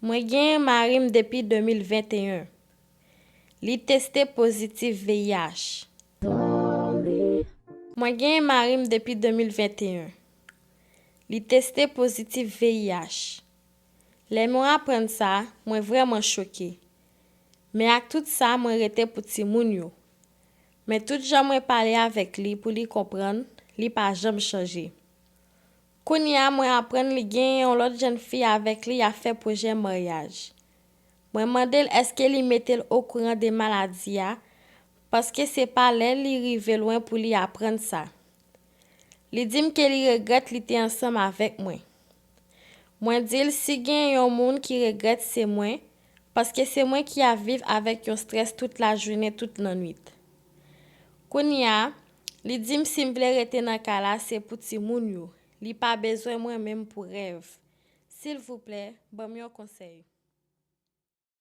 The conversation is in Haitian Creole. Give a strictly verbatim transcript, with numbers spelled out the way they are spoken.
Mwen genyen mari m depi de mil venteyen. Li teste pozitif V I H. Mwen genyen mari m depi de mil venteyen. Li teste pozitif V I H. Lè mwen aprann sa, mwen vrèman choke. Men ak tout sa, mwen rete pou timoun yo. Men tout jan mwen pale avèk li pou li konprann, li pa janm chanje. Kounye a, mwen aprann li genyen yon lòt jèn fi avèk li y ap fè pwojè maryaj. Mwen mande l èske li mete l okouran de maladi a, paske se pa lè li rive lwen pou li aprann sa. Li di m ke li regrèt li te ansanm avèk mwen. Mwen di l si gen yon moun ki regrèt se mwen, paske se mwen ki ap viv avèk yon strès tout lajounen, tout lannwit. Kounye a, li di m si m vle rete nan kay la se pou timoun yo, li pa bezwen mwen menm pou rèv. Silvouplè, ban m yon konsèy.